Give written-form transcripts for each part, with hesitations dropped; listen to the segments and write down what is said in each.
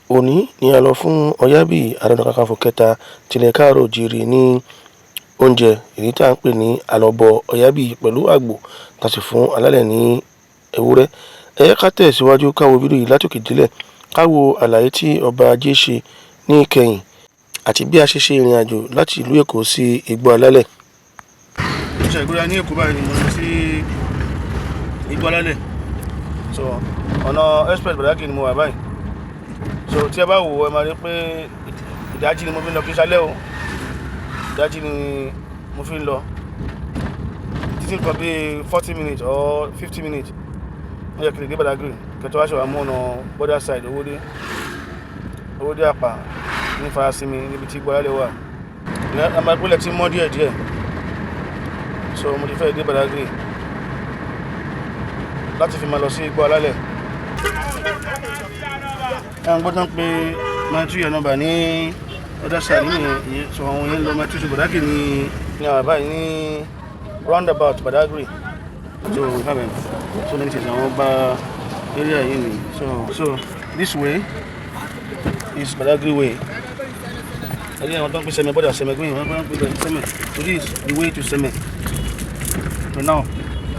Òní ni a lọ fún Ọ̀yábíyì Ààrẹ Ọ̀nà Kakanfò kẹta tilẹ̀ káàárọ̀ oòjíire ní oúnjẹ èyí tí à ń pè ní àlọ́bọ̀ Ọ̀yábíyì pẹ̀lú àgbò tá a sì fún alálẹ̀ ní ewúrẹ́. Ẹ jẹ́ ká tẹ̀síwájú ká wo fídíò yìí látòkè délẹ̀, ká wo àlàyé tí ọba Ajé ṣe ní ìkẹyìn àti bí a ṣe ṣe ìrìn àjò láti ìlú Èkó sí Igbó Alálẹ̀. Mo ṣe ìgbéra ní Èkó báyìí ni mo lọ sí Igbó Alálẹ̀. So ọ̀nà express Badagry ni mo wà báyìí. So tí ẹ bá wò ó, ẹ máa rí pé ìdájí ni mo fi ń lọ, kí n ṣalẹ́ o. Ìdájí ni mo fi ń lọ. Títí nǹkan bí 40 minutes or 50 minutes ó yẹ kí n lè dé Badagry, kí n tó wá ṣe wá mú ọ̀nà border side Owódé, Owódé Àpá ní Farasinmi níbi tí Igbó Alálẹ̀ wà. Ẹ máa pínlẹ̀ tí mọ́ díẹ̀ díẹ̀. So mo ti fẹ́ dé Badagry láti fi máa lọ sí Igbó Alálẹ̀. Ẹ ń gbọ́dọ̀ pé mile two yẹn nọ́mbà ní other side nínú ìyẹn. So àwọn yẹn ń lọ mile two, so Badagry ní àwọn báyìí ní roundabout Badagry. So we have so many things àwọn gba area yìí ni. So this way is Badagry way. Ẹni àwọn tó ń pè Sẹmẹ border, Sẹmẹ green, wọ́n ń pè bẹ́ẹ̀ Sẹmẹ. So this is the way to Sẹmẹ. So now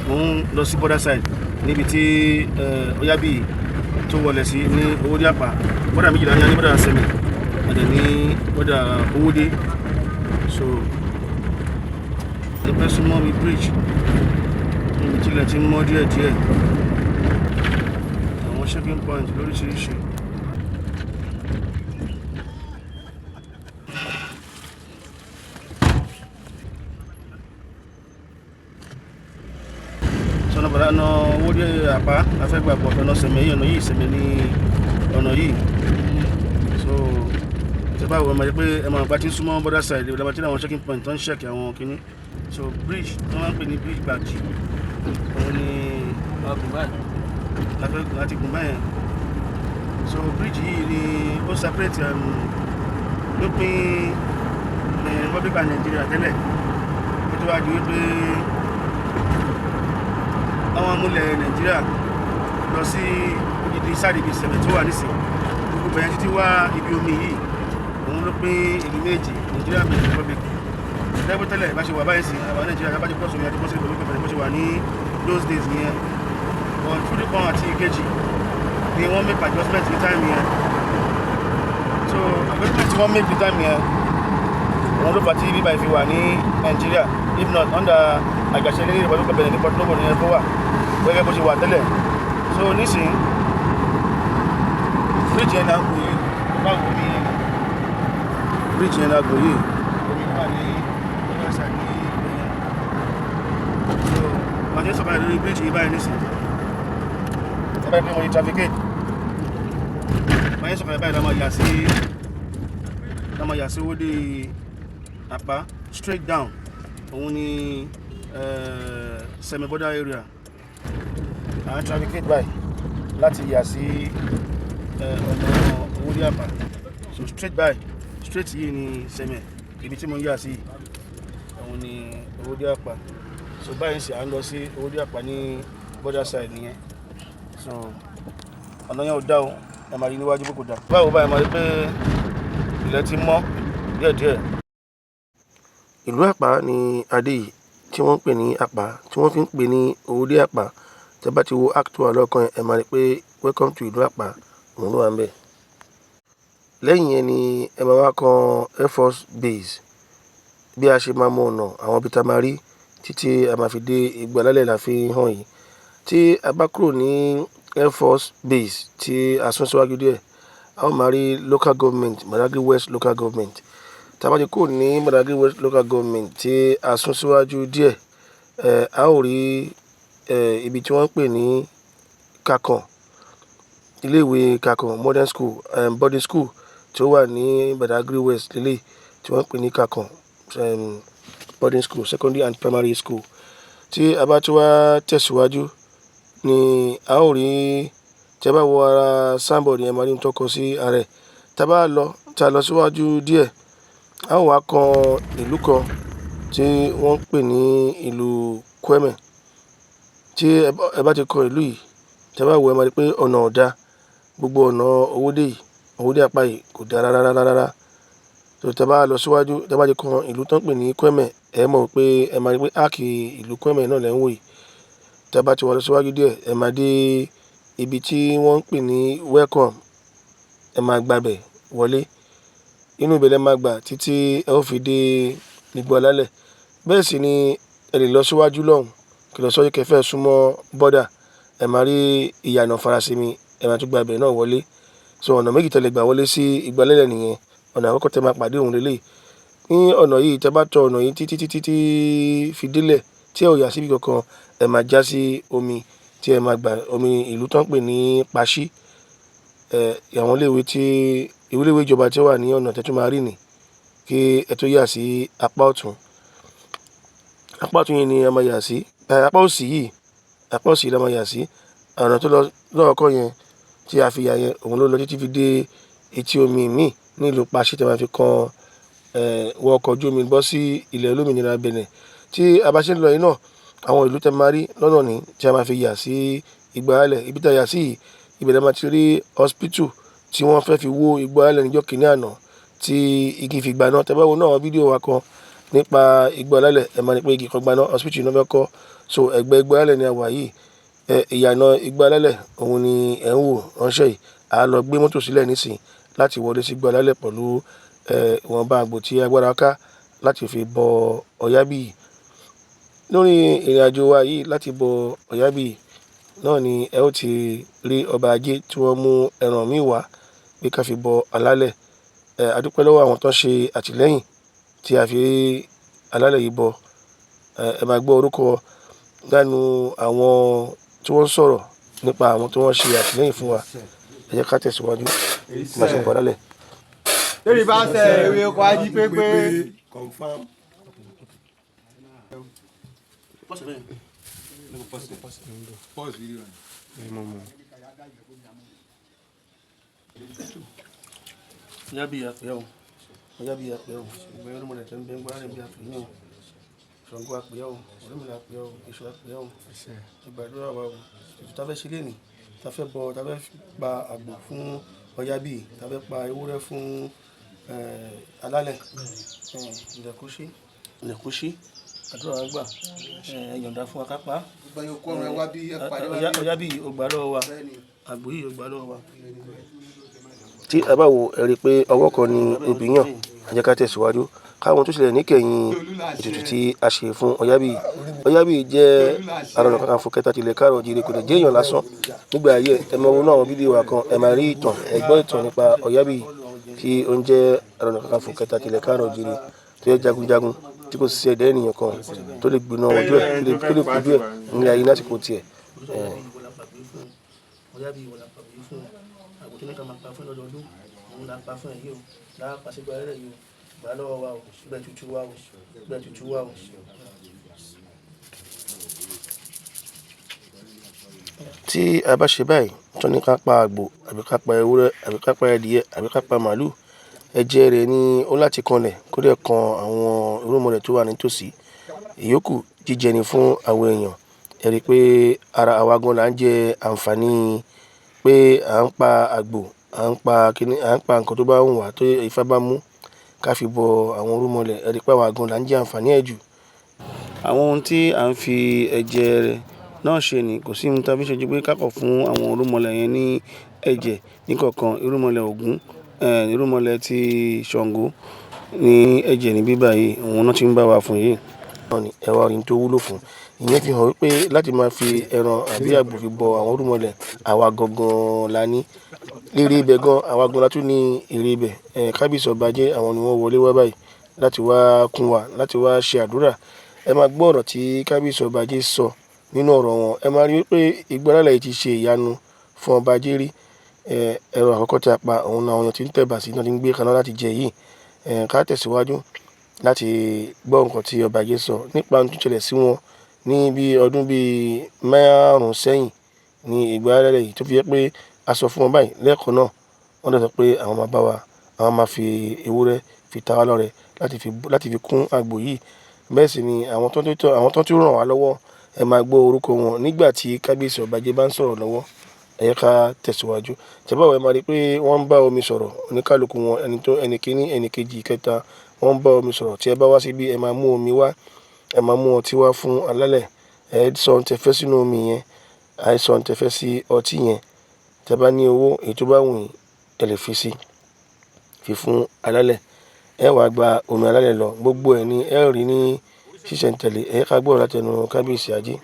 mo ń lọ sí border side níbi tí Ọ̀yábíyì tó wọlé sí ní Owódé Àpá. Border méjìlá ní border Sẹmẹ àdẹ ní border Owódé. So ẹ fẹ́ súnmọ́ mi bridge níbi tí ilẹ̀ ti ń mọ́ díẹ̀ díẹ̀, àwọn checking point lóríṣiríṣi. Sọ̀nà bàdá ọ̀nà Owódé Àpá la fẹ́ gbà pọ̀ ọ̀nà Sẹ̀mẹ̀ yìí, ọ̀nà yìí Sẹ̀mẹ̀ ní ọ̀nà yìí. So tí a bá wọ, ẹ máa jẹ́ pé ẹ máa gba tí ń súnmọ́ border side ìbílẹ̀ tí àwọn checking point tó ń check àwọn kìíní. So bridge tí wọ́n máa ń pè ní bridge Gbàjì, òun ni ọgùn báyìí la fẹ́ láti gùn báyẹn. So bridge yìí ni ó separate, ló pín Republic of Nigeria tẹ́lẹ̀, ó tó wá di wípé àwọn amúlẹ̀ Nàìjíríà lọ sí odidi side ibi Sẹ̀mẹ̀ tó wà nísìn. Gbogbo bẹ̀yẹn títí wá ibi omi yìí, òun ló pín ìlú méjì, Nigeria Benin Republic. Lẹ́gbẹ́ tẹ́lẹ̀ bá ṣe wà báyìí sí àwọn Nàìjíríà bá ti cross omi àti cross Republic of Benin, bó ṣe wà ní those days nìyẹn. But fúdú kan àti ìkejì ni wọ́n make adjustment ní time yẹn. So adjustment tí wọ́n make ní time yẹn, òun ló fà tí bíbá ìfi wà ní Nàìjíríà. If not, under àgbàṣe ní Republic of Benin ní Port Novo ní ẹ̀kọ́ wà gẹ́gẹ́ bó ṣe wà tẹ́lẹ̀. So nísìnyí, bridge yẹn náà gùn yìí, báwo ni bridge yẹn náà gùn yìí, omi wà ní other side ní ìyẹn. So wọ́n ti sọ̀kalẹ̀ lórí bridge yìí báyìí nísìnyí, ẹ bá yẹ pé mo ní trafficate báyìí, sọ̀kalẹ̀ báyìí la máa yà sí Owódé Àpá straight down. Òun ni Sẹ̀mẹ̀ border area. À ń trafficate báyìí láti yà sí ọ̀nà Owódé Àpá. So straight by straight yìí ni Sẹ̀mẹ̀, ibi tí mo ń yà sí òun ni Owódé Àpá. So báyìí sì à ń lọ sí Owódé Àpá ní border side nìyẹn. So ọ̀nà yẹn ò dá o, ẹ máa rí níwájú pé kò dá. Báwo báyìí, máa rí pé ilẹ̀ ti mọ́ díẹ̀díẹ̀. Ìlú Àpá ni adé yìí tí wọ́n ń pè ní Àpá, tí wọ́n fi ń pè ní Owódé Àpá. Tẹ́ bá ti wo act tó wà lọ́ọ̀kan yẹn, ẹ máa rí pé welcome to ìlú Àpá, òun ló wà níbẹ̀. Lẹ́yìn yẹn ni ẹ máa wá kan Air Force Base. Bí a ṣe máa mọ ọ̀nà àwọn ibi tá a máa rí títí a máa fi dé Igbó Alálẹ̀ la fi hàn yìí. Tí a bá kúrò ní Air Force Base tí a sún síwájú díẹ̀, a ó máa rí local government, Badagry West Local Government. Tí a bá ti kúrò ní Badagry West Local Government tí a sún síwájú díẹ̀, a ó rí ibi tí wọ́n ń pè ní Kakan, ilé ìwé Kakan Modern School, boarding school tí ó wà ní Badagry West lélẹ̀ tí wọ́n ń pè ní Kakan boarding school, secondary and primary school. Tí a bá tún wá tẹ̀síwájú ni a ó rí, tí a bá wo ara signboard yẹn, máa rí ohun tó kọ sí ara ẹ̀. Tí a bá lọ, tí a lọ síwájú díẹ̀, a ó wá kan ìlú kan tí wọ́n ń pè ní ìlú Kweme. Tí ẹ bá ti kan ìlú yìí, tí ẹ bá wo, ẹ máa rí pé ọ̀nà ò dá. Gbogbo ọ̀nà Owódé yìí, Owódé Àpá yìí kò dáa rárá rárá rárá. Tó tẹ́ bá lọ síwájú, tẹ́ bá ti kan ìlú tó ń pè ní Kweme, ẹ mọ̀ pé ẹ máa rí pé áàkì ìlú Kweme náà lẹ́ ń wò yìí. Tẹ́ bá ti wá lọ síwájú díẹ̀, ẹ máa dé ibi tí wọ́n ń pè ní Welcome. Ẹ máa gbabẹ̀ wọlé. Inú ibẹ̀ lẹ máa gbà títí ẹ ó fi dé Igbó Alálẹ̀. Bẹ́ẹ̀ sì ni ẹ lè lọ síwájú lọ́hùn, kí lọ sọ́jú kí ẹ fẹ́ súnmọ́ bọ́dà. Ẹ máa rí ìyànà Farasinmi, ẹ máa tún gba ibẹ̀ náà wọlé. So ọ̀nà méjì tẹ́ lè gbà wọlé sí Igbó Alálẹ̀ nìyẹn. Ọ̀nà àkọ́kọ́ tẹ́ máa pàdé òun lélẹ̀. Ní ọ̀nà yìí, tẹ́ bá tọ ọ̀nà yìí títí títí tí fi délẹ̀ tí ẹ ò yà síbi kankan, ẹ máa já sí omi tí ẹ máa gbà omi ìlú tó ń pè ní Paṣí. Àwọn ilé ìwé tí ilé ìwé ìjọba tí ó wà ní ọ̀nà tẹ́ tún máa rí ni kí ẹ tó yà sí apá ọ̀tún. Apá ọ̀tún yìí ni ẹ máa yà sí. Apá òsì yìí, apá òsì la máa yà sí. Ọ̀nà tó lọ lọ́ọ̀kan yẹn tí a fi yà yẹn, òun ló lọ títí fi dé etí omi míì ní ìlú Paṣí tí a máa fi kan wọ ọkọ̀ ojú omi bọ́ sí ilẹ̀ olómìnira Benin. Tí a bá ṣe ń lọ yìí náà, àwọn ìlú tẹ́ máa rí lọ́nà ní tí a máa fi yà sí Igbó Alálẹ̀. Ibi tí a yà sí yìí, ibẹ̀ la máa ti rí hospital tí wọ́n fẹ́ fi wó Igbó Alálẹ̀ níjọ́ kìíní àná tí igi fi gbaná. Tẹ́ bá wo náà àwọn fídíò wa kan nípa Igbó Alálẹ̀, ẹ máa rí pé igi kan gbaná, hospital náà fẹ́ kọ́. So ẹgbẹ́ Igbó Alálẹ̀ ni a wà yìí. Ìyànà Igbó Alálẹ̀ òun ni ẹ̀ ń wò ránṣẹ́ yìí. A lọ gbé mọ́tò sílẹ̀ nísìnyí láti wọlé sí Igbó Alálẹ̀ pẹ̀lú ìwọ̀nba àgbò tí agbára ká láti fi bọ Ọ̀yábíyì. Lórí ìrìnàjò wa yìí láti bọ Ọ̀yábíyì náà ni ẹ ó ti rí ọba Ajé tí wọ́n mú ẹran míì wá pé ká fi bọ Alálẹ̀. A dúpẹ́ lọ́wọ́ àwọn tó ń ṣe àtìlẹ́yìn tí a fi rí Alálẹ̀ yìí bọ. Ẹ máa gbọ́ orúkọ lẹ́nu àwọn tí wọ́n ń sọ̀rọ̀ nípa àwọn tí wọ́n ṣe àtìlẹ́yìn fún wa. Ẹ jẹ́ ká tẹ̀síwájú bí a ṣe ń bọ Alálẹ̀. Lórí bá ṣe ewé ọkọ̀ ají pépé. Confirm. Ọ̀yábíyì àpẹ́ o. Ọ̀yábíyì àpẹ́ o. Ìgbẹ́ olúmọ̀lẹ̀ tẹ́ ń bẹ́ ń gbá rẹ̀ bí àpè yín o. Ṣàngó àpẹ́ o. Ọ̀rúnmìlà àpẹ́ o. Èṣù àpẹ́ o. Ìgbàdúrà wa o. Ètò tá fẹ́ ṣe lénìí, tá fẹ́ bọ, tá fẹ́ pa àgbò fún Ọ̀yábíyì, tá fẹ́ pa ewúrẹ́ fún Alálẹ̀. Ilẹ̀kùn ṣí, ilẹ̀kùn ṣí. Àdúrà wa gbà. Ẹ yọ̀ǹda fún wa ká pa á. Gbogbo yóò kó ọrùn ẹ wá bí ẹ pàdé wá bí. Ọ̀yábíyì ó gbà lọ́wọ́ wa. Bẹ́ẹ̀ni. Àgbò yìí ó gbà lọ́wọ́ wa. Tí a bá wo, ẹ rí i pé ọwọ́ kan ni obì yàn. Ẹ jẹ́ ká tẹ̀síwájú káwọn tó ṣẹlẹ̀ níkẹyìn ètùtù tí a ṣe fún Ọ̀yábíyì. Ọ̀yábíyì jẹ́ Ààrẹ Ọ̀nà Kakanfò kẹta tilẹ̀ káàrọ̀ oòjíire, kò lè jẹ́ èèyàn lásán nígbà ayé ẹ. Máa wo náà àwọn fídíò wa kan, ẹ máa rí ìtàn, ẹ gbọ́ ìtàn nípa Ọ̀yábíyì tí ó ń jẹ́ Ààrẹ Ọ̀nà Kakanfò kẹta tilẹ̀ káàrọ̀ oòjíire, tó jẹ́ jagunjagun tí kò sí ẹ̀dá ènìyàn kan tó lè gbiná ojú ẹ̀, tó lè kojú ẹ̀ nílé ayé lásìkò tiẹ̀. Ọ̀yábíyì wọ̀ la pàbí fún àgbò tó ní ká máa pa fún lọ́dọọdún, òun là ń pa fún ẹ yìí o. Láà pàṣẹ gba ẹrẹ yìí o, gbà lọ́wọ́ wa o, gbẹ tutù wa o, gbẹ tutù wa o. Tí a bá ṣe báyìí tó ní ká pa àgbò àbí ká pa ewúrẹ́ àbí ká pa ẹdìyẹ àbí ká pa màálù, ẹ̀jẹ̀ rẹ̀ ni ó láti kanlẹ̀ kó dẹ̀ kan àwọn irúnmọlẹ̀ tó wà nítòsí. Ìyókù jíjẹ ni fún àwọn èèyàn. Ẹ rí i pé ara àwa gan là ń jẹ àǹfààní pé à ń pa àgbò, à ń pa kíní, à ń pa nǹkan tó bá wù wá tó Ifá bá mú ká fi bọ àwọn irúnmọlẹ̀. Ẹ rí i pé àwa gan là ń jẹ àǹfààní ẹ̀ jù. Àwọn ohun tí à ń fi ẹ̀jẹ̀ rẹ̀ náà ṣe ni kò sí ohun tí a fi ṣe ju pé ká kọ̀ fún àwọn irúnmọlẹ̀ yẹn ní ẹ̀jẹ̀ níkọ̀ọ̀kan. Irúnmọlẹ̀ Ògún, irúnmọlẹ̀ tí Ṣàngó ní ẹ̀jẹ̀ ní bíbá yìí, òun náà tí ń bá wa fún yìí. Ẹ wá rí ohun tó wúlò fún. Ìyẹn fi hàn wípé láti máa fi ẹran àbí àgbò fi bọ àwọn irúnmọlẹ̀, àwa gangan la ní. Èrè ibẹ̀ gan, àwa gan la tún ní èrè ibẹ̀. Kábíyèsí ọba Ajé, àwọn ni wọ́n wọlé wá báyìí láti wá kún wa, láti wá ṣe àdúrà. Ẹ máa gbọ́ ọ̀rọ̀ tí Kábíyèsí ọba Ajé sọ nínú ọ̀rọ̀ wọn. Ẹ máa rí wípé Igbó Alálẹ̀ yìí ti ṣe ìyanu fún ọba Ajé rí. Ẹran àkọ́kọ́ tí a pa, òun ni àwọn èèyàn tí ń tẹ̀bà sí, náà tí ń gbé kaná láti jẹ yìí. Ká tẹ̀síwájú láti gbọ́ nǹkan tí ọba Ajé sọ nípa ohun tó ṣẹlẹ̀ sí wọn ní bí ọdún bí márùn-ún sẹ́yìn ní Igbó Alálẹ̀ yìí tó fi jẹ́ pé a sọ fún wọn báyìí lẹ́ẹ̀kan náà. Wọ́n dẹ̀ sọ pé àwọn máa bá wa, àwọn máa fi ewúrẹ́ fi ta wá lọ́rẹ láti fi kún àgbò yìí. Bẹ́ẹ̀ sì ni àwọn tó tún ràn wá lọ́wọ́, ẹ máa gbọ́ orúkọ wọn nígbà tí Kábíyèsí ọba Ajé bá ń sọ̀rọ̀ lọ́wọ́. Ẹ jẹ́ ká tẹ̀síwájú. Tẹ́ bá wò, ẹ máa rí pé wọ́n ń bá omi sọ̀rọ̀. Oníkálukú wọn, ẹni tó ẹni kíní, ẹni kejì, ìkẹta, wọ́n ń bá omi sọ̀rọ̀. Tí ẹ bá wá síbí, ẹ máa mú omi wá, ẹ máa mú ọtí wá fún alálẹ̀. Ẹ sọ ohun tí ẹ fẹ́ sínú omi yẹn, ẹ sọ ohun tí ẹ fẹ́ sí ọtí yẹn. Tẹ́ bá ní owó, èyí tó bá wù yín, ẹ lè fi sí, fi fún alálẹ̀. Ẹ wàá gba omi alálẹ̀ lọ. Gbogbo ẹ̀ ní ẹ rí ní ṣísẹ̀ntẹ̀lé. Ẹ ká gbọ́rọ̀ láti ẹnu kábíyèsí ajé.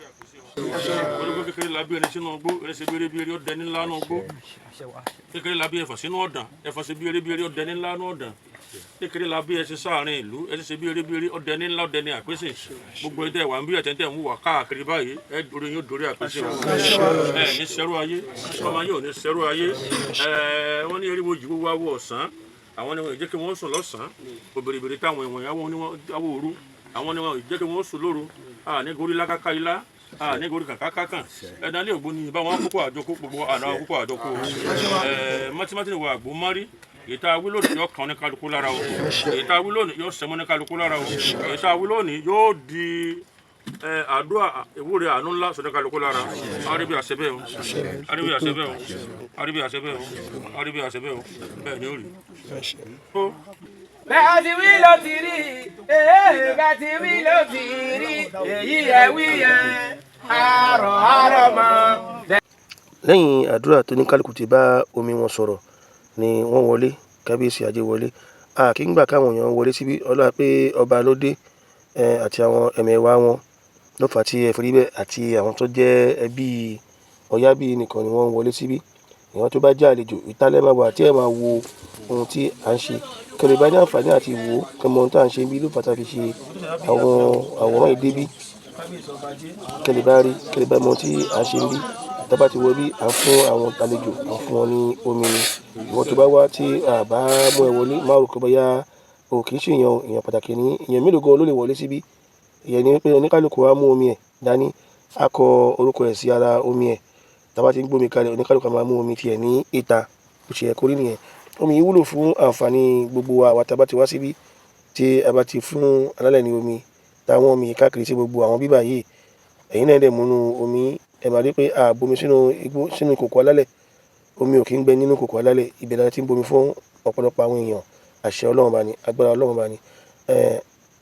Olóko kékeré la bí ẹni sínú ọgbó, ẹni ṣe bí eré bí eré ọdẹ ní ńlá náà gbó. Kékeré la bí ẹfọ̀n sínú ọ̀dàn, ẹfọ̀n ṣe bí eré bí eré ọdẹ ní ńlá náà ọ̀dàn. Kékeré la bí ẹṣin sáàrin ìlú, ẹṣin ṣe bí eré bí eré ọdẹ ní ńlá ọdẹ ní àpèsè. Gbogbo ẹdẹ wà ń bí ẹtẹ tẹ ń wà káàkiri báyìí, ẹ dorí yóò dorí àpèsè o. Ẹ ní sẹ́rú ayé, ọmọ yóò ní sẹ́rú ayé. Ẹ wọ́n ní eriwo jù wá wọ ọ̀sán, àwọn ni wọn jẹ́ kí wọ́n sùn lọ́sàn-án. Òbèrèbèrè táwọn ìwọ̀n àwọn ni wọ́n awọ òru, àwọn ni wọn jẹ́ kí wọ́n sùn lóru. À ní gorí lákàkà ilá, à ní gorí kàkà kàkàn. Ẹ̀dá ilé ògbóni bá wọn kókó àjọkó, gbogbo àná kókó àjọkó. Ẹ̀ mọ́tímọ́tí ni wà àgbò mọ́rí. Èyí tá a wí lónìí yóò kàn ní kálukú lára o. Èyí tá a wí lónìí yóò sẹ́mọ́ ní kálukú lára o. Èyí tá a wí lónìí yóò di ẹ àdúrà ìwúre àánú ńlá sọ ní kálukú lára. Aríbi àṣẹbẹ o, aríbi àṣẹbẹ o, aríbi àṣẹbẹ o, aríbi àṣẹbẹ o. Bẹ́ẹ̀ ni ó rí. Bẹ́ẹ̀ ti wí ló ti rí, bẹ́ẹ̀ ti wí ló ti rí, èyí ẹ̀ wí yẹn, àrọ̀ àrọ̀ mọ́. Lẹ́yìn àdúrà tó ní kálukú ti bá omi wọn sọ̀rọ̀ ni wọ́n wọlé. Kábíyèsí ajé wọlé. A kì í gbà káwọn èèyàn wọlé síbí ọlọ́wà pé ọba ló dé àti àwọn ẹ̀mẹ̀wà wọn ló fà á tí ẹ fi rí bẹ́ẹ̀, àti àwọn tó jẹ́ ẹbí Ọ̀yábíyì nìkan ni wọ́n ń wọlé síbí. Ìwọ́n tó bá jẹ́ àlejò, ìtálẹ́ máa wà tí ẹ máa wo ohun tí à ń ṣe. Kẹlẹ̀ bá ní àǹfààní àti wò ó, kẹ́ mọ ohun tí à ń ṣe bí ló fà á tá a fi ṣe àwọn àwòrán yìí débí. Kẹlẹ̀ bá rí, kẹlẹ̀ bá mọ ohun tí à ń ṣe níbí. Tá bá ti wọ bí, à ń fún àwọn àlejò, à ń fún wọn ní omi ni. Ìwọ́n tó bá wá tí a bá mú ẹ wọlé, má rò pé bóyá o kì í ṣe èèyàn, èèyàn pàtàkì ní. Èèyàn mélòó gan ló lè wọlé síbí? Ìyẹn ni pé oníkálukú á mú omi ẹ̀ dání, á kọ orúkọ ẹ̀ sí ara omi ẹ̀. Tá bá ti ń gbómi kalẹ̀, oníkálukú á máa mú omi tiẹ̀ ní ìta. Bó ṣe yẹ kó rí nìyẹn. Omi yìí wúlò fún àǹfààní gbogbo wa. Àwa tá bá ti wá síbí, tí a bá ti fún alálẹ̀ ní omi, táwọn omi yìí káàkiri sí gbogbo àwọn bíbà yìí, ẹ̀yin náà dẹ̀ mú inú omi, ẹ máa rí pé a bomi sínú igbó, sínú ìkòkò alálẹ̀. Omi ò kí ń gbẹ nínú ìkòkò alálẹ̀. Ibẹ̀ la ti ń bomi fún ọ̀pọ̀lọpọ̀ àwọn èèyàn. Àṣẹ Ọlọ́run bá ní, agbára Ọlọ́run bá ní.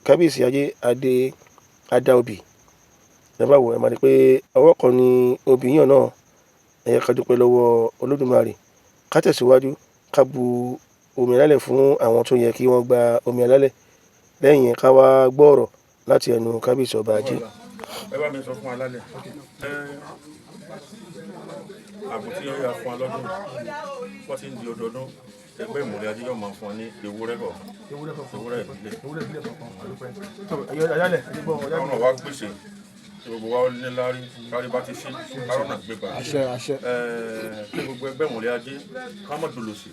Kábíyèsí ajé adé adá obì. Tẹ́ bá wò, ẹ máa rí pé ọwọ́ kan ní obì yàn náà. Ẹ jẹ́ ká dúpẹ́ lọ́wọ́ Olódùmarè. Ká tẹ̀síwájú, ká bu omi alálẹ̀ fún àwọn tó yẹ kí wọ́n gba omi alálẹ̀. Lẹ́yìn yẹn, ká wá gbọ́ ọ̀rọ̀ láti ẹnu kábíyèsí ọba ajé. Ẹ bá mi sọ fún alálẹ̀ ẹ àbò tí yóò yà fún wa lọ́dún, wọ́n ti ń di ọdọọdún, ẹgbẹ́ ìmọ̀lẹ́ ajé yóò máa fún wa ní ewúrẹ́ kọ̀, ewúrẹ́ ìbílẹ̀. Ewúrẹ́ ìbílẹ̀ kọ̀ọ̀kan, àdúpẹ́. Tó ẹ̀yọ́ ayálẹ̀, ẹ̀yọ́ gbọ́ ọ̀yá. Káwọn náà wá pèsè tí gbogbo wa ní láárí, kárí bá ti ṣe, kárọ̀ náà gbé gbà. Àṣẹ. Kí gbogbo ẹgbẹ́ ìmọ̀lẹ́ ajé ká má dolòṣì.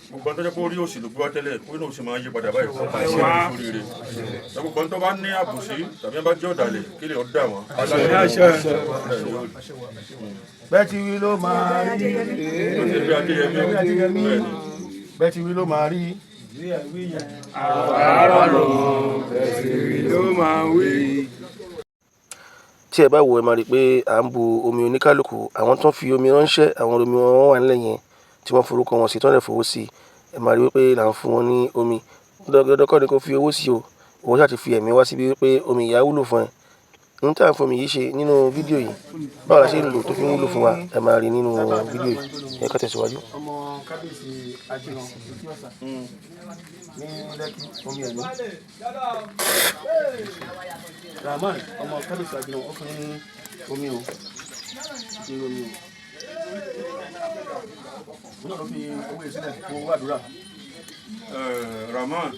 Gbogbo ẹni tó jẹ́ pé orí òṣì ló gbé wá tẹ́lẹ̀, kó inú òṣì máa yí padà báyìí fún oríire. Gbogbo ẹni tó bá ní àbòsí tàbí ẹ bá jẹ́ ọ̀dàlẹ̀, kí lè ọ́ dà wọ́n. Bẹ́ẹ̀ ti wí ló máa rí. Ẹgbẹ́ Adéyẹmí. Adéyẹmí. Bẹ́ẹ̀ ti wí ló máa rí. Ló máa wí. Tí ẹ bá wò, ẹ máa rí i pé à ń bu omi oníkálukú. Àwọn tó ń fi omi ránṣẹ́, àwọn omi wọn wà nílẹ̀ yẹn tí wọ́n forúkọ wọn sí, tí wọ́n lè fowó sí. Ẹ máa rí i pé là ń fún wọn ní omi. Dandan kọ́ ni kó fi owó sí o. Ìwọ ṣáà ti fi ẹ̀mí wá síbí wípé omi yìí á wúlò fún ẹ. Ohun tí à ń fomi yìí ṣe nínú fídíò yìí, báwo la ṣe ń lò tó fi ń wúlò fún wa, ẹ máa rí nínú fídíò yìí. Ẹ ká tẹ̀síwájú. Ọmọ kábíyèsí Ajíran etí ọ̀sà ní Lẹ́kì, omi ẹ̀mí. Rahman ọmọ kábíyèsí Ajíran, ó fún ní omi o, ti omi o. Òun náà ló fi owó yìí sílẹ̀ fún owó àdúrà. Rahman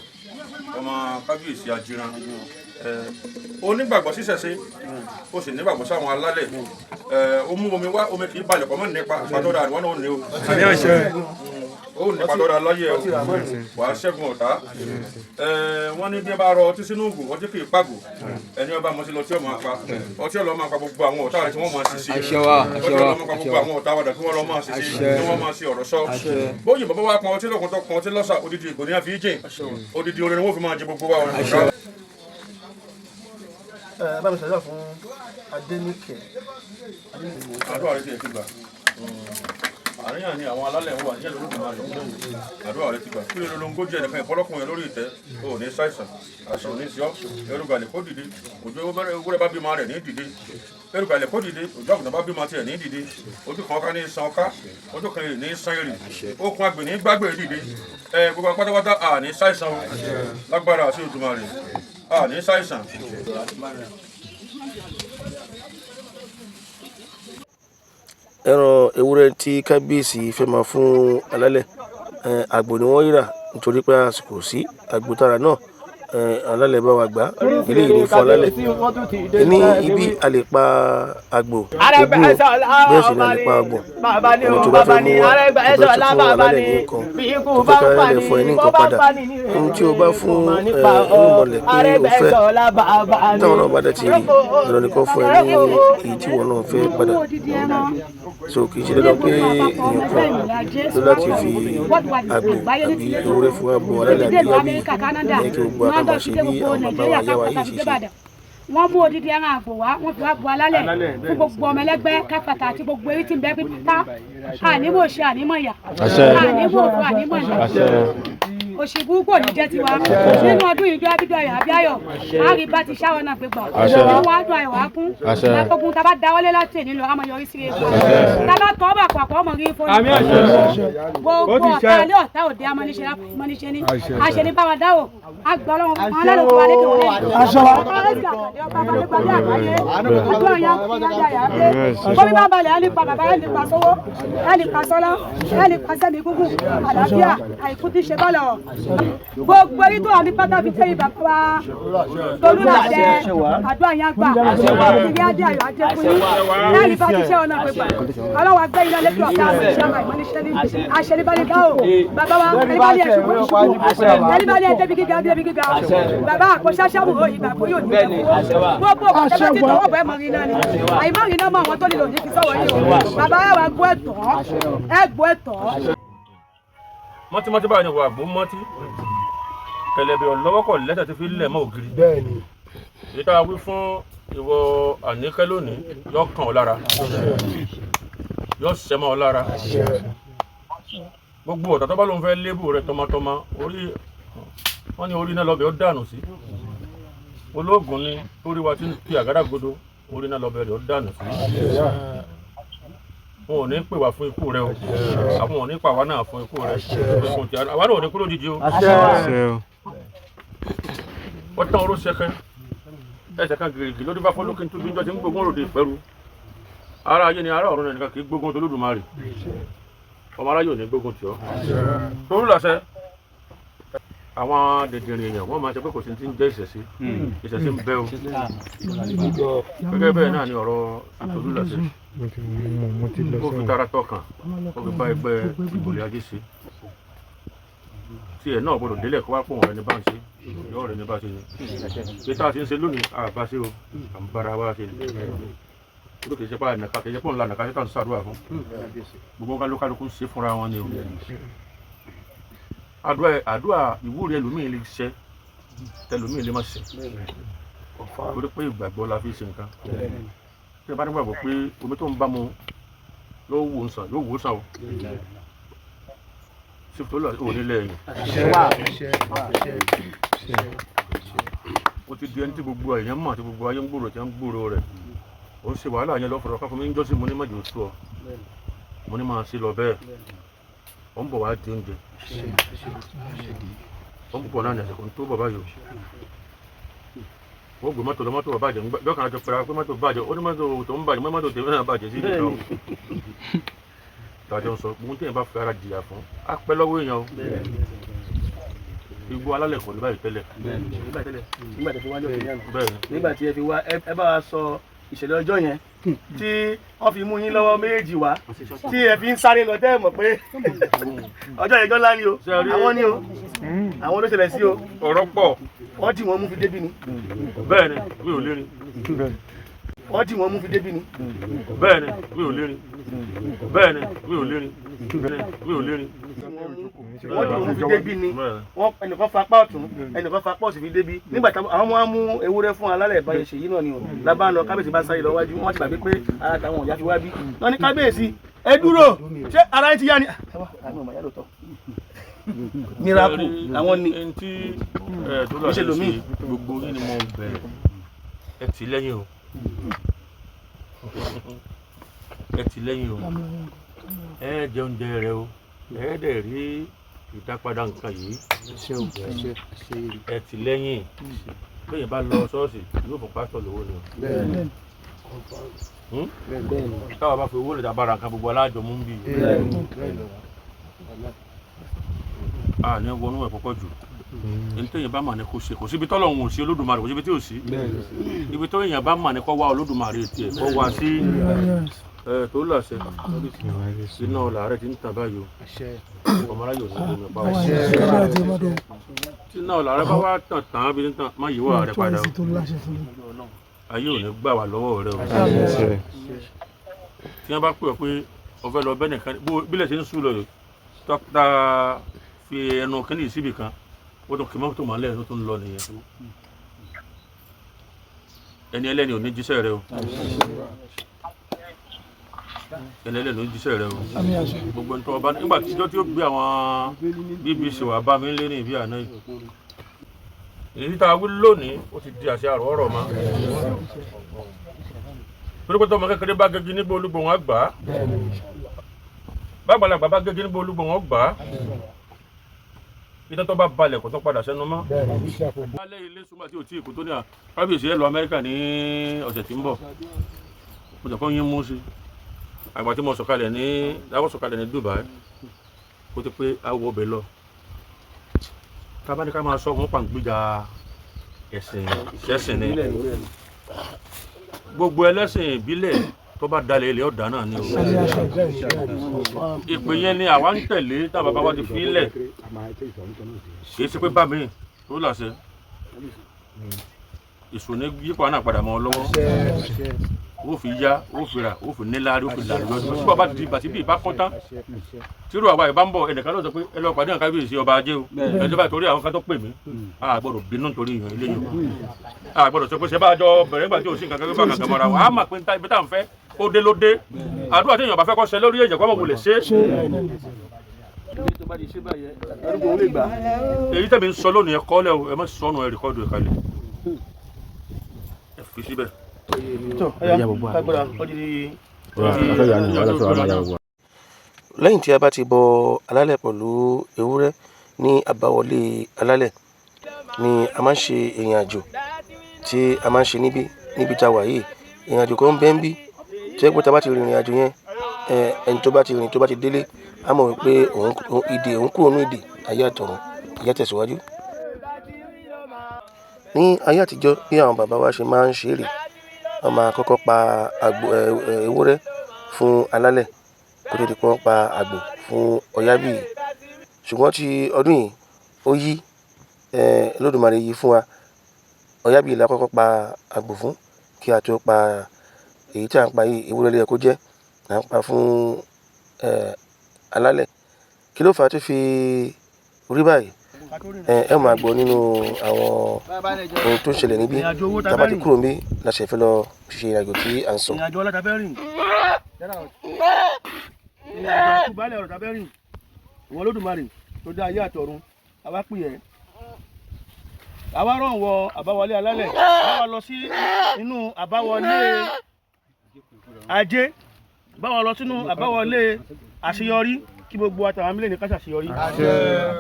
ọmọ kábíyèsí Ajíran, onígbàgbọ́ ṣíṣẹ̀ṣe, ó sì nígbàgbọ́ sáwọn alálẹ̀. Ó mú omi wá, omi kì í balẹ̀ kọ́ mọ́ nípa àpàtọ́dà àríwá náà. Ó ní o, ó nípa tọ́da láyé o, wà á ṣẹ́gun ọ̀tá. Wọ́n ní bí wọ́n bá rọ ọtí sínú ògùn, ọtí kì í pàgò. Ẹni ọba mọ̀ sí lọ tí ọmọ apá ọtí ọlọ́ máa pa gbogbo àwọn ọ̀tá rẹ̀ tí wọ́n máa ṣiṣẹ́. Àṣẹ wa, ọtí àṣẹ wa, ọlọ́ máa pa gbogbo àwọn ọ̀tá wàdà tí wọ́n lọ máa ṣiṣẹ́, tí wọ́n máa ṣe ọ̀rọ̀ sọ. Bóyá bàbá wa pọn ọtí lọ́kùn tó pọn ọtí lọ́sà, odidi ìgò ní àfi jìn, odidi orin ni wọ́n fi máa jẹ gbogbo wa. Ẹ bá mi ṣàdúrà fún Adéníkẹ́. Àdúrà rẹ̀ ti ẹ̀ ti gbà. Àríyàn ni àwọn alálẹ̀ ń wà ní ẹ̀lú máa lọ. Àdúrà rẹ ti gbà. Kí ló lóńgó jẹ́ ẹnìkan ìfọlọ́kùnrin lórí ìtẹ́? O ò ní ṣàìsàn. Àìsàn ò ní sí ọ́. Erùgàlẹ̀ kó dìde. Òjò ewúrẹ́ bá bímọ rẹ̀ ní dìde. Erùgàlẹ̀ kó dìde. Òjò àgùntàn bá bímọ tiẹ̀ ní dìde. Ojú kan ọká ní san ọká. Ojú kan èrè ní san èrè. Okùn àgbè ní gbàgbé dìde. Ẹ gbogbo pátápátá à ní ṣàìsàn o. Lágbára àti Olódùmarè. À ní ṣàìsàn. Ẹran ewúrẹ́ tí kábíyèsí fẹ́ máa fún alálẹ̀, àgbò ni wọ́n rà nítorí pé àsìkò sí àgbò tara náà. Alálẹ̀ bá wa gbà eléyìí ní fún alálẹ̀ ní ibi a lè pa àgbò 20 bẹ́ẹ̀ sì ni a lè pa 30. Ẹni tó bá fẹ́ mú wa tó bá ti fún alálẹ̀ ní nǹkan tó fẹ́ ká alálẹ̀ fún ẹ ní nǹkan padà, ohun tí o bá fún irúnmọlẹ̀ pé o fẹ́ táwọn náà bá dẹ̀ ti rí dandan nìkan fún ẹ ní èyí tí wọn náà fẹ́ padà. So kì í ṣe dandan pé èèyàn kan ló láti fi àgbò àbí ewúrẹ́ fún abo alálẹ̀ àbí yábì ní kí gbogbo àkàmọ̀ ṣe bí àwọn bàbá wa yá wa yìí ṣe ṣe. Wọ́n mú odidi ẹran àgbò wá, wọ́n fi wá bu alálẹ̀ fún gbogbo ọmọ ẹlẹ́gbẹ́ káfàtà àti gbogbo eré tí ń bẹ pátá. Ànímọ̀ ṣe ànímọ̀ yà, ànímọ̀ òfò, ànímọ̀ ìyà, òṣì burúkú ò ní jẹ́ tiwa nínú ọdún yìí. Bí abídọ́ ayọ̀ àbíayọ̀ àárí bá ti ṣáwọn náà gbégbà nínú wa dùn ayọ̀ wá kún lágbógun. Tá a bá dáwọ́lé láti èní lọ, àmọ́ yọrí sí epo. Tá a bá tọ́ bà pàpọ̀ ọmọ rí fún gbogbo ọ̀tá alẹ́, ọ̀tá òde, amọ́niṣẹ́ ní àṣẹ ní báwa dáwò àgbà ọlọ́run àwọn alálòkù wa lékè wọlé bọ́bí bá balẹ̀ á nípa bàbá, á nípa sówó, á nípa sọ́lá, á nípa sẹ́mi gúngùn, àlàáfíà, àìkú tí ṣe bá lọ. Gbogbo èyí tó wà ní pátá fi tẹ́yìn bàbá wa tolú làṣẹ. Àdúrà yẹn gbà, ìrírí adé ayọ̀ ajé fún yín láàrin bá ti ṣe ọ̀nà pípa. Ọlọ́wà gbé iná lẹ́kọ̀ọ́ ọ̀tá àwọn ìṣẹ́ àmà ìmọ̀níṣẹ́ ní àṣẹ ní balẹ̀ gáò bàbá wa. Ẹni bá ní ẹ̀ṣùkú ìṣùkú, ẹni bá ní ẹ̀dẹ́bí gíga ẹ̀dẹ́bí gíga. Bàbá àkọṣáṣá wò ìgbà kó yóò ní ìjẹun. Gbogbo ọ̀tá ti tọwọ́ bọ̀ ẹ̀ mọ̀ rí náà ni àìmọ́ rí náà mọ̀. Àwọn tó nílò ní fi sọ̀rọ̀ yìí o. Bàbá wa gbọ́ ẹ̀tọ́ ẹ̀ gbọ́ ẹ̀tọ́. Mọ́tímọ́tí báyìí ni wà gbó mọ́tí kẹlẹ̀bẹ̀ ọ̀lọ́wọ́kọ̀ lẹ́tà tó fi lẹ̀ mọ́ ògiri. Bẹ́ẹ̀ni. Èyí tá a wí fún ìwọ Àníkẹ́ lónìí yóò kàn ọ́ lára, yóò ṣẹ́ mọ́ ọ lára. Gbogbo ọ̀tá tó bá lóun fẹ́ lébù rẹ tọmọtọmọ, orí wọn ní orí náà lọ́bẹ̀ ó dànù sí. Ológun ni torí wa ti ń fi àgádágodo, orí náà lọ́bẹ̀ rẹ̀ ó dànù sí. Wọn ò ní pè wá fún ikú rẹ o, àwọn ò ní pa àwa náà fún ikú rẹ. Àwa náà ò ní kú lójijì o. Wọ́n tán oró ṣẹkẹ ẹsẹ̀ kan gírígì lórí bá fọlọ́kì tó bíjọ́ ti ń gbógun ròde ìpẹ́rù. Ara ayé ni ará ọ̀run nìkan kì í gbógun tOlódùmarè. Ọmọ aráyé ò ní gbógun tì ọ́ torí lọ́sẹ̀. Àwọn dèdèrè èèyàn wọ́n máa ṣe pé kò sí ti ń jẹ́ ìṣẹ̀ṣe. Ìṣẹ̀ṣe ń bẹ o. Gẹ́gẹ́ bẹ́ẹ̀ náà ni ọ̀rọ̀ Tolúlàṣẹ. Ó fi tara tọkàn, ó fi bá ẹgbẹ́ ìbòlẹ̀ ajé ṣe tí ẹ̀ náà gbọ́dọ̀ délẹ̀ kó wá pọ̀ ọ̀rẹ́ ní bá ń ṣe yọ ọ̀rẹ́ ní bá ṣe ni ṣé tá a ti ń ṣe lónìí àbá ṣe o, à ń bára wa ṣe ni. Ó kì í ṣe pé ànàká kì í ṣe pé òun la ànàká ṣe tá à ń ṣàdúrà fún gbogbo kálukú ń ṣe fúnra wọn ni o. Àdúrà àdúrà ìwúre ẹlòmíì lè ṣe, tẹlòmíì lè má ṣe, torí pé ìgbàgbọ́ la fi ṣe nǹkan. Tí ẹ bá nígbàgbọ́ pé omi tó ń bá mu yóò wò sàn, yóò wò sàn o. Sífù tó lọ òní lẹ́yìn o ti di ẹni tí gbogbo èèyàn mọ̀ àti gbogbo ayé ń gbòòrò tí ń gbòòrò rẹ̀. Ó ń ṣe wàhálà yẹn lọ́fọ̀rọ̀ káfọ́ mi ń jọ́sìn. Mo ní mọ̀jọ́ sú ọ, mo ní máa ṣe lọ bẹ́ẹ̀. Ó ń bọ̀ wá di oúnjẹ, ó ń bọ̀ náà ní àsìkò tó bọ̀ báyìí o. Ó gbé mọ́tò lọ, mọ́tò bàjẹ́ jọ́kàn àjọ pẹ̀lú pé mọ́tò bàjẹ́. Ó ní mọ́tò tó ń bàjẹ́, mọ́tò tèmi náà bàjẹ́ sí ìdíkà o. Tàjọ ń sọ gbogbo tí èèyàn bá fi ara jìyà fún á pẹ́ lọ́wọ́ èèyàn o. Igbó alálẹ̀ kò ní báyìí tẹ́lẹ̀. Nígbà tí ẹ fi wá jọ kìnìún àná. Bẹ́ẹ̀ ni. Nígbà tí ẹ fi wá, ẹ bá wa sọ ìṣẹ̀lẹ̀ ọjọ́ yẹn tí wọ́n fi mú yín lọ́wọ́ méjì wá, tí ẹ fi ń sáré lọ tẹ́ ẹ mọ̀ pé ọjọ́ yẹn jọ́ ńlá ni o. Àwọn ni o, àwọn ló ṣẹlẹ̀ sí o. Ọ̀rọ̀ pọ̀. Wọ́n dì wọ́n mú fi débi ni. Bẹ́ẹ̀ ni, mi ò lérin. Wọ́n dì wọ́n mú fi débi ni. Bẹ́ẹ̀ ni, mi ò lérin. Bẹ́ẹ̀ ni, mi ò lérin. Mi ò lérin. Wọ́n dì wọ́n mú fi débi ni. Wọ́n ẹnìkan fa apá ọ̀tún, ẹnìkan fa apá òsì fi débi. Nígbà táwọn àwọn ọmọ wa mú ewúrẹ́ fún alálẹ̀ báyìí ṣèyí náà ni o lábá ń lọ. Kábíyèsí bá sáré lọ wájú, wọ́n ti gbàgbé pé ara táwọn ìyá fi wá bí wọ́n ní kábíyèsí. Ẹ dúró, ṣé ara yín ti yá ni? Ẹ wá, àmì ọmọ yá lóòótọ́. Miracle àwọn ni. Ẹni tí ẹ tó lọ Ṣe lomi. sí gbogbo yín ni mo bẹ̀, ẹ tì lẹ́yìn o, ẹ tì lẹ́yìn o, ẹ jẹ oúnjẹ rẹ o, ẹ dẹ̀ rí ìdápadà nǹkan yìí, ẹ tì lẹ́yìn. Bẹ́ẹ̀ bá lọ ṣọ́ọ̀ṣì yóò fún pásítọ̀ lówó ni o. Táwa bá fi owó lè dábàrà nǹkan gbogbo alájọ mú bí a ní wọnú ẹ̀ púpọ̀ jù. Ẹni tó yẹn bá mà ní kó ṣe, kò síbi tọ́lọ̀ ń sí Olódùmarè, kò síbi tí ò sí. Ibi tó yẹn bá mà ní kó wá Olódùmarè tiẹ̀ kó wá sí ẹ tó lọ́sẹ̀. Iná ọ̀la rẹ̀ ti ń tàn báyìí o, ọmọ aráyò ní omi pa o. Tí iná ọ̀la rẹ̀ bá wá tàn tàn bí tàn má yíwọ́ rẹ̀ padà o, ayé ò ní gbà wá lọ́wọ́ rẹ o. Tí wọ́n bá pè ọ́ pé o fẹ́ lọ bẹ́ẹ̀ nìkan bílẹ̀ ṣe ń sùn lọ yìí, tá a fi ẹnu kínní síbì kan, ó tún kí mọ́tò mọ́lẹ̀ tó tún lọ nìyẹn. Ẹni ẹlẹ́ni ò ní jíṣẹ́ rẹ o, ẹni ẹlẹ́ni ò ní jíṣẹ́ rẹ o. Gbogbo ẹni tó ọba nígbà tí ìjọ tí ó gbé àwọn BBC wà bá mi lé ní ibi àná yìí, èyí tá a wí lónìí ó ti di àṣẹ àrò ọ̀rọ̀ mọ́. Torí pé tọmọ kékeré bá gẹ́gí nígbà olúgbò wọn gbà á, bàgbàlagbà bá gẹ́gí nígbà olúgbò wọn gbà á, ìtọ́ tó bá balẹ̀ kó tó padà sẹ́nu mọ́. Alẹ́ ilé súnmọ́ tí ò tí ì kú tó ní à kábíyèsí ẹ lọ Amẹ́ríkà ní ọ̀sẹ̀ tí ń bọ̀, mo jẹ́ kó yín mú sí àgbà tí mo sọ̀kalẹ̀ ní láwọ̀ sọ̀kalẹ̀ ní Dubai, kó tó pé awọ ọbẹ̀ lọ. Tábà ní ká máa sọ wọn pàǹgbìjà ẹ̀sìn ìṣẹ̀sìn ni gbogbo ẹlẹ́sìn ìbílẹ̀ tó bá dalẹ̀ ilẹ̀ ọ̀dà náà ni o. Ìpè yẹn ni àwa ń tẹ̀lé tá bàbá wa ti fi lẹ̀, kì í ṣe pé bá mi tó làṣẹ ìṣòní yípa náà padà mọ́ ọ lọ́wọ́. Ó fi yá, ó fi rà, ó fi níláárí, ó fi là lọ́dún tí bàbá di bàtí bí ìbá kọ́ tán tírú àwa ìbá ń bọ̀, ẹnìkan ló sọ pé ẹ lọ pàdé nǹkan kábíyèsí ọba ajé o, ẹjọ́ báyìí torí àwọn kan tó pè mí, a gbọ́dọ̀ bínú nítorí ìyàn eléyìí o, a gbọ́dọ̀ sọ pé ṣe bá a jọ bẹ̀rẹ̀ nígbà tí ò sí nǹkan kan bá kankan mọ́ra wa, a mà pé ibi tá à ń fẹ́ ó dé ló dé. Àdúrà tí èèyàn bá fẹ́ kọ́ ṣe lórí èèyàn kọ́ mọ̀ wò lè ṣe. Èyí tẹ̀mí ń sọ lónìí ẹ kọ́ lẹ́ o, ẹ má sọnù, ẹ rìkọ́dù ẹ kalẹ̀, ẹ fi síbẹ̀. Lẹ́yìn tí a bá ti bọ alálẹ̀ pẹ̀lú ewúrẹ́ ní àbáwọlé alálẹ̀ ni a máa ń ṣe ìrìn àjò tí a máa ń ṣe níbí níbi tá a wà yìí. Ìrìn àjò kan ń bẹ ń bí tí ẹ pé tá a bá ti rìnrìn àjò yẹn, ẹni tó bá ti rìn tó bá ti délé á mọ̀ wípé òun ìdè òun kúrò ní ìdè ayé àtọ̀run. Ìyá tẹ̀síwájú. Ní ayé àtijọ́, bí àwọn bàbá wa ṣe máa ń ṣe rèé, wọ́n máa kọ́kọ́ pa àgbò ewúrẹ́ fún alálẹ̀ kó tó di pé wọ́n pa àgbò fún Ọ̀yábíyì. Ṣùgbọ́n ti ọdún yìí ó yí, Olódùmarè yí fún wa. Ọ̀yábíyì la kọ́kọ́ pa àgbò fún kí a tó pa èyí tí à ń pa yìí, ewúrẹ́ ló yẹ kó jẹ́ là ń pa fún alálẹ̀. Kí ló fà á tó fi rí báyìí? Ẹ máa gbọ́ nínú àwọn ohun tó ń ṣẹlẹ̀ níbí. Tá a bá ti kúrò níbí la ṣe fẹ́ lọ ṣe ìrìnàjò tí à ń sọ. Ìrìnàjò ọlá tàbẹ́ rìn, ìrìnàjò àkúbalẹ̀ ọ̀rọ̀ tàbẹ́ rìn, ìwọ Olódùmarè tó dá ayé àtọ̀run, àwa pè ẹ́, àwa rán wọ àbáwọlé alálẹ̀, àwa lọ sí inú àbáwọlé ajé, báwa lọ sínú àbáwọlé àṣeyọrí, kí gbogbo àtàwọn mílíọ̀nù kan ṣàṣeyọrí.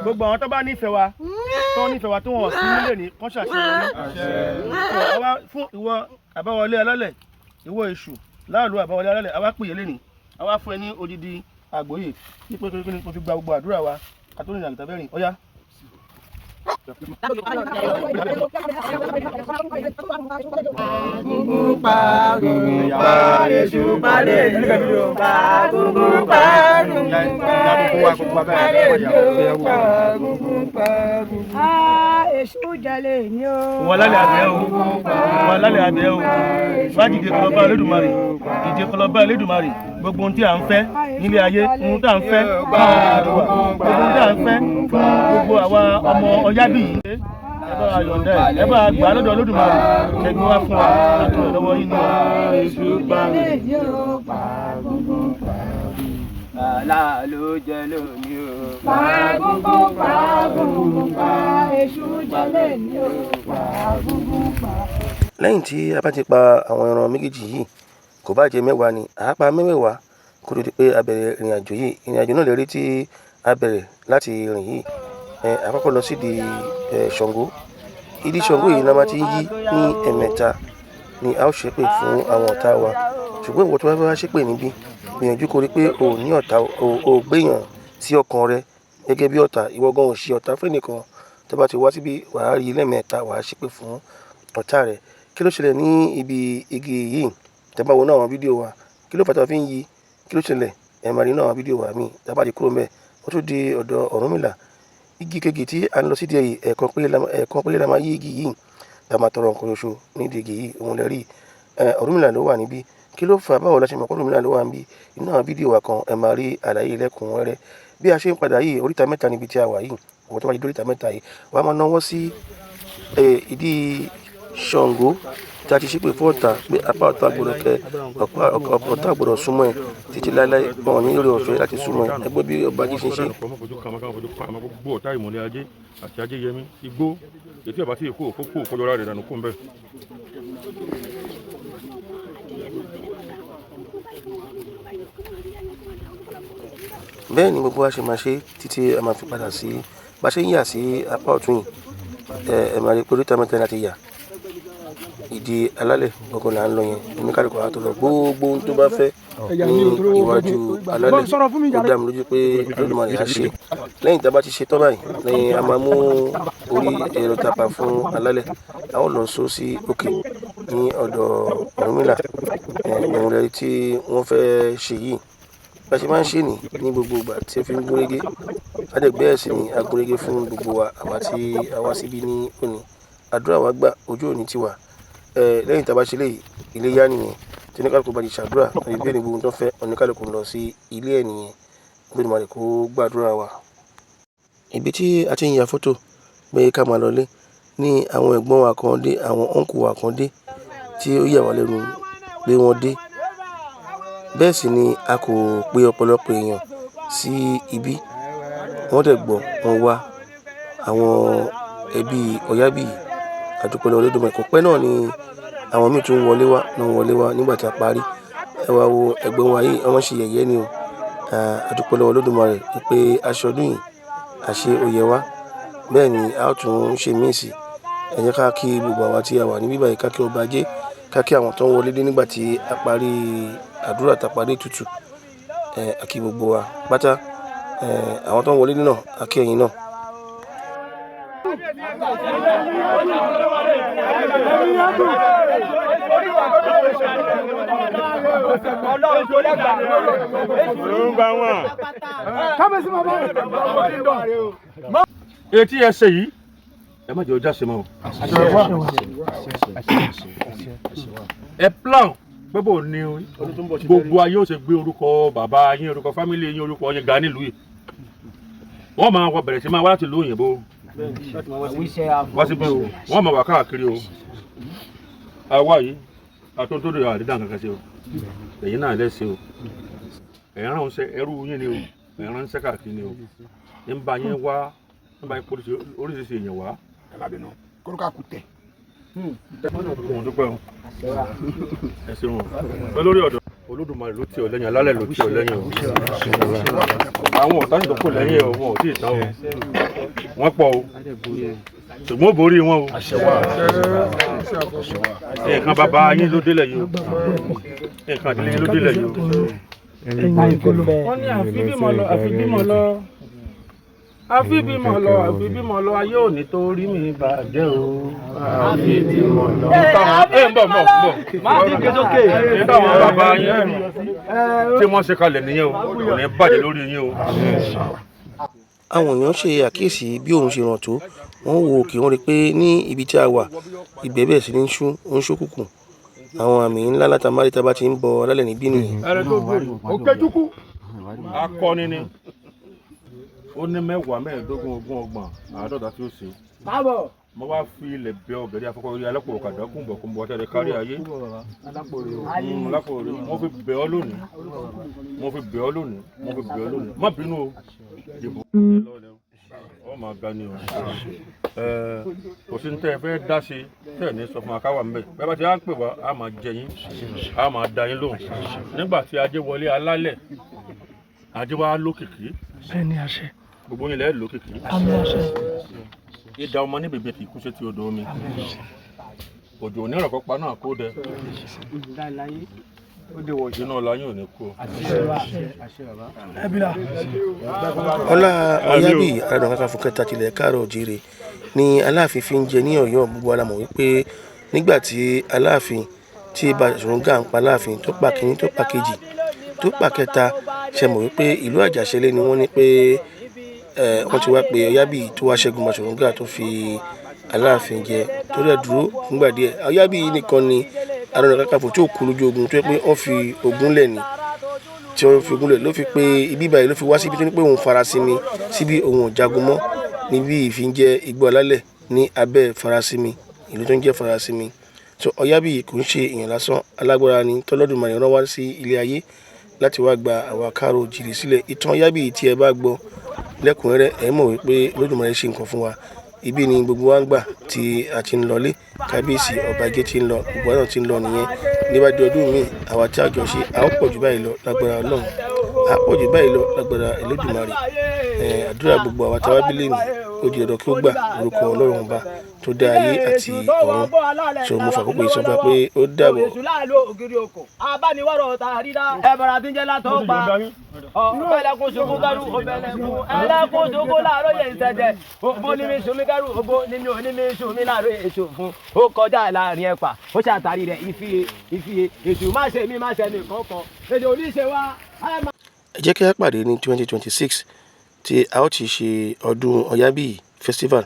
Gbogbo àwọn tó bá nífẹ̀ẹ́ wa tó nífẹ̀ẹ́ wa tó wọ̀n sí mílíọ̀nù kan ṣàṣeyọrí. Àwa fún ìwọ àbáwọlé alálẹ̀, ìwọ èṣù láàlú àbáwọlé alálẹ̀, àwa pè é lẹ́nìí, àwa fún ẹ ní odidi àgbóyè ní pé kí ni kò fi gba gbogbo àdúrà wa ká tó rìnrìn àjò tàbí rìn ọ̀yá. Èṣù jalè ní o. Ìwọ alálẹ̀ abẹ́ o, ìwọ alálẹ̀ abẹ́ o, wá dìde kó lọ bá Olódùmarè, dìde kó lọ bá Olódùmarè. Gbogbo ohun tí à ń fẹ́ nílé ayé, ohun tí à ń fẹ́ fún àwọn gbogbo ohun tí à ń fẹ́ fún gbogbo àwa ọmọ Ọ̀yábíyì, ẹ bá wa yọ̀ǹda ẹ̀, ẹ bá wa gbà á lọ́dọ̀ Olódùmarè, ṣẹ́gun wá fún wa àtúnyẹ̀ lọ́wọ́ yín náà. Èṣù jalè ní o. Ọbàtálá ló jẹ lónìí o. Pàgùngùn pàgùngùn pa èṣù jẹ lónìí o. Pàgùngùn pa. Lẹ́yìn tí a bá ti pa àwọn ẹran méjèèjì yìí, kò bá jẹ́ 10 ni, à á pa mẹ́wẹ̀ẹ̀wá kó tó di pé a bẹ̀rẹ̀ ìrìn àjò yìí. Ìrìn àjò náà lè rí tí a bẹ̀rẹ̀ láti rìn yìí. A kọ́kọ́ lọ sídìí Ṣàngó. Ìdí Ṣàngó yìí la máa ti ń yí ní ẹ̀mẹ́ta ni a ó ṣépè fún àwọn ọ̀tá wa. Ṣùgbọ́n ìwọ tó bá fẹ́ wá ṣépè níbí, gbìyànjú kó rí pé o ò ní ọ̀tá, o ò gbéyàn sí ọkàn rẹ gẹ́gẹ́ bí ọ̀tá. Ìwọ gan ò ṣe ọ̀tá fún ẹnìkan. Tó bá ti wá síbí, wà á rí lẹ́ẹ̀mẹ́ta, wà á ṣépè fún ọ̀tá rẹ. Kí ló ṣẹlẹ̀ ní ibi igi yìí? Tẹ́ bá wo inú àwọn fídíò wa, kí ló fà tí a fi ń yí? Kí ló ṣẹlẹ̀? Ẹ máa rí inú àwọn fídíò wa mi. Tí a bá ti kúrò ńbẹ̀, ó tún di ọ̀dọ̀ Ọ̀rúnmìlà. Igi kejì tí a ń lọ sídìí yìí, ẹ̀ẹ̀kan péré la máa yí igi yìí. La máa tọrọ nǹkan ṣoṣo nídìí igi yìí, òun lẹ rí. Ọ̀rúnmìlà ló wà níbí. Kí ló fà á? Báwo la ṣe mọ̀ pé Ọ̀rúnmìlà ló wà níbí? Inú àwọn fídíò wa kan, ẹ máa rí àlàyé lẹ́kùnrẹ́rẹ́. Bí a ṣe ń padà yìí, oríta mẹ́ta níbi tí a wà yìí. Ìwọ tó bá ti dé oríta mẹ́ta yìí, wà á máa nawọ́ sí ìdí Ṣàngó tí a ti ṣépè fún ọ̀tá pé apá ọ̀tá gbọdọ̀ kẹ, ọ̀tá gbọdọ̀ súnmọ́ ẹ títí láéláé, wọn ò ní oore ọ̀fẹ́ láti súnmọ́ ẹ. Ẹ gbọ́ bí ọba jí ṣe ń ṣe. Gbogbo ọ̀tá ìmọ̀lẹ̀ ajé àti ajé yẹmí igbó ètí ọba tí èkó òkó kó òkó rẹ̀ dànù kó ń bẹ̀. Bẹ́ẹ̀ ni gbogbo wa ṣe máa ṣe títí a máa fi padà sí bá ṣe ń yà sí apá ọ̀tún yìí. Ẹ máa rí pé oríta mẹ́ta láti yà. Ìdí alálẹ̀ gbọ̀ngàn là ń lọ yẹn. Oníkálukú á tó lọ gbogbo ohun tó bá fẹ́ ní iwájú alálẹ̀. Ó dá mi lójú pé Olódùmarè á ṣe. Lẹ́yìn tí a bá ti ṣe tán báyìí ni a máa mú orí ẹ̀rọ tapa fún alálẹ̀. A ó lọ só sí òkè ní ọ̀dọ̀ Ọ̀rúnmìlà. Òun rẹ̀ tí wọ́n fẹ́ ṣe yìí. Bá ṣe máa ń ṣe ní gbogbo ìgbà tí ó fi ń gúnrégé. A dẹ̀ gbé ẹ̀sìn ní agúnrégé fún gbogbo wa àwa tí a wá síbí ní òní. Àdúrà wa gbà, ojú òní ti wà. Lẹ́yìn tí a bá ṣe léyìí, ilé yá nìyẹn. Tí oníkálukú bá ti ṣàdúrà, tàbí béèrè gbogbo ohun tó fẹ́, oníkálukú ń lọ sí ilé ẹ̀ nìyẹn. Olódùmarè kó gbàdúrà wa. Ibi tí a ti ń ya fọ́tò pé ká máa lọlé ní àwọn ẹ̀gbọ́n wa kan dé, àwọn uncle wa kan dé tí ó yà wá lẹ́nu pé wọ́n dé. Bẹ́ẹ̀ sì ni a kò pe ọ̀pọ̀lọpọ̀ èèyàn sí ibí. Wọ́n dẹ̀ gbọ́, wọ́n wá. Àwọn ẹbí Ọ̀yábíyì, a dúpẹ́ lọ́wọ́ Olódùmarè. Kò pẹ́ náà ni àwọn míì tún wọlé wá, náà wọlé wá nígbà tí a parí. Ẹ wá wo ẹ̀gbọ́n wa yìí, wọ́n ṣe yẹ̀yẹ́ ni o. A dúpẹ́ lọ́wọ́ Olódùmarè pé aṣọ ọdún yìí, àṣẹ oyè wa. Bẹ́ẹ̀ ni a ó tún ṣe míì sí. Ẹ jẹ́ ká kí gbogbo àwa tí a wà níbí báyìí, ká kí ọba ajé, ká kí àwọn tó ń wọlé dé nígbà tí a parí àdúrà tá a parí ètùtù. A kí gbogbo wa pátá. Àwọn tó ń wọlé dé náà, a kí ẹ̀yin náà. Etí ẹsẹ̀ yìí ẹ má jẹ́ ọjà ṣe mọ́ o. Ẹ plan pé bò ní gbogbo ayé ó ṣe gbé orúkọ bàbá yín, orúkọ fámílì yín, orúkọ yín ga nílùú yìí. Wọ́n máa wọ bẹ̀rẹ̀ sí máa wá láti ìlú òyìnbó wá síbí o, wọ́n máa wà káàkiri o. Àwa yìí àtúntò rẹ̀ àdídà kankan sí o, èyí náà lẹ́sẹ̀ o. Ẹ̀yin ránṣẹ́ ẹrú yín ni o, ẹ̀yin ránṣẹ́ káàkiri ni o. Ń bá yín wá, ń bá yín oríṣiríṣi èèyàn wá. Ẹ má bínú, kóró ká kú tẹ̀. Mo dúpẹ́ o, ẹ ṣeun o. Olórí ọ̀dọ́ Olódùmarè ló tì ọ́ lẹ́yìn, alálẹ̀ ló tì ọ́ lẹ́yìn o. Àwọn ọ̀tá sì tó kù lẹ́yìn o, wọn ò tí ì tán o. Wọ́n pọ̀ o, ṣùgbọ́n ó borí wọn o. Nǹkan bàbá yín ló délẹ̀ yìí o, nǹkan ìdílé yín ló délẹ̀ yìí o. Wọ́n ní àfi bímọ lọ, àfi bímọ lọ, àfi bímọ lọ, àfi bímọ lọ, ayé òní tó rí mi bàjẹ́ o. Àfi bímọ lọ. Ẹ ń bọ̀ ń bọ̀ ń bọ̀. Ní táwọn bàbá yín tí wọ́n ṣe kalẹ̀ nìyẹn o, kò ní bàjẹ́ lórí yín o. Àwọn èèyàn ṣe àkíyèsí bí òun ṣe ràn tó. Wọ́n wo òkè, wọ́n rí pé ní ibi tí a wà, ibẹ̀ bẹ̀rẹ̀ sí ní ṣú, ó ń ṣókùnkùn. Àwọn àmì ńlá látàmárí tá a bá ti ń bọ alálẹ̀ níbí nìyẹn. Òkèjúkú akọni ni ó ní 10, 15, 20, 30, 50 tí ó ṣe. Mo wá fi ilẹ̀ bẹ ọ̀gẹ̀dẹ̀ afọkọ rí alápò ọ̀kadà kùnbọ̀ kùnbọ̀ tẹ̀lé kárí ayé. Alápò rẹ. Mo fi bẹ̀ ọ́ lónìí, mo fi bẹ̀ ọ́ lónìí, mo fi bẹ̀ ọ́ lónìí. Má bínú o, dìbò ọ máa ga ni o. Kò sí ní tẹ́ ẹ fẹ́ dá sí tẹ́ ẹ ní sọ fún wa ká wà ńbẹ̀. Bẹ́ẹ̀ bá ti á pè wá, á máa jẹ yín, á máa da yín lóhùn. Nígbà tí ajé wọlé alálẹ̀, ajé wa lókìkí. Bẹ́ẹ̀ni, àṣẹ. Gbogbo yín lẹ́ẹ̀ lókìkí. Àmín, àṣẹ. Ìdá ọmọ ní bèbè kì í kú sétí odò omi. Òjò onírọ̀kọ́ pa náà kó dẹ. Inú ọ̀la yín ò ní kú o. Ẹbílà. Ọlá Ọ̀yábíyì Ààrẹ Ọ̀nà Kakanfò kẹta tilẹ̀ káàárọ̀ oòjíire ni Aláàfin fi ń jẹ ní Ọ̀yọ́. Gbogbo wa la mọ̀ wípé nígbà tí Aláàfin tí Baṣọ̀run Gáà ń pa Aláàfin, tó pa kínní, tó pa kejì, tó pa kẹta, ṣe mọ̀ wípé ìlú Àjàṣẹ́lé ni wọ́n ní pé wọ́n ti wá pé Ọ̀yábíyì tó wá ṣẹ́gun Baṣọ̀run Gáà, tó fi Aláàfin jẹ, tó dẹ̀ dúró fúngbà díẹ̀. Ọ̀yábíyì nìkan ni Ààrẹ Ọ̀nà Kakanfò tí ò kú lójú ogun, tó yẹ pé wọ́n fi ogun lẹ̀ ni, tí wọ́n fi gúnlẹ̀ ló fi pé ibi báyìí ló fi wá síbi tó ní pé òun farasinmi síbi, òun ò jagun mọ́ níbí yìí fi ń jẹ́ Igbó Alálẹ̀ ní abẹ́ Farasinmi, ìlú tó ń jẹ́ Farasinmi. So Ọ̀yábíyì kò ń ṣe èèyàn lásán, alágbára ni tọ́lọ́dúnmarè rán wá sí ilé ayé láti wá gba àwa káàró jìrì sílẹ̀. Ìtàn Ọ̀yábíyì tí ẹ bá gbọ́ lẹ́kùnrẹ́rẹ́, ẹ mọ̀ wípé Olódùmarè ṣe nǹkan fún wa. Ibi ni gbogbo wa ń gbà tí a ti ń lọlé. Kábíyèsí ọba Ige ti ń lọ, gbogbo wa náà ti ń lọ nìyẹn. Níwájú ọdún míì, àwa tí a jọ ṣe, a ó pọ̀ jù báyìí lọ lágbára Ọlọ́run, a pọ̀ jù báyìí lọ lágbára Elédùmarè. Àdúrà gbogbo àwa tí a wá bí lẹ́nu, ó di dandan kí ó gbà lórúkọ Ọlọ́run ọba tó dá ayé àti ọ̀run. So mo fàkókò yìí sọ fún wa pé ó dàbọ̀. Èṣù láàlú ògiri òkò abániwọ̀rọ̀ tàrídá ẹ̀bọ̀rà tí ń jẹ́ látọ̀ pa ọ̀bẹ̀lẹ̀kùn ṣubú kẹrù ọ̀bẹ̀lẹ̀kùn ẹlẹ́kùn ṣubú láàárọ̀ yẹn ìṣẹ̀jẹ̀ ògbó ní mi ṣùmí kẹrù, ògbó ní mi ò ní mi ṣùmí láàárọ̀ èṣù fún ó kọjá láàrin ẹ̀pà, ó ṣàtàrí rẹ̀ ìfìyè ìfìyè. Èṣù má ṣe mí, má ṣe mi kọ̀ọ̀kan, èdè oníṣe wa. Ẹ jẹ́ kí a pàdé ní 2026 tí a ó ti ṣe ọdún Ọ̀yábíyì Festival.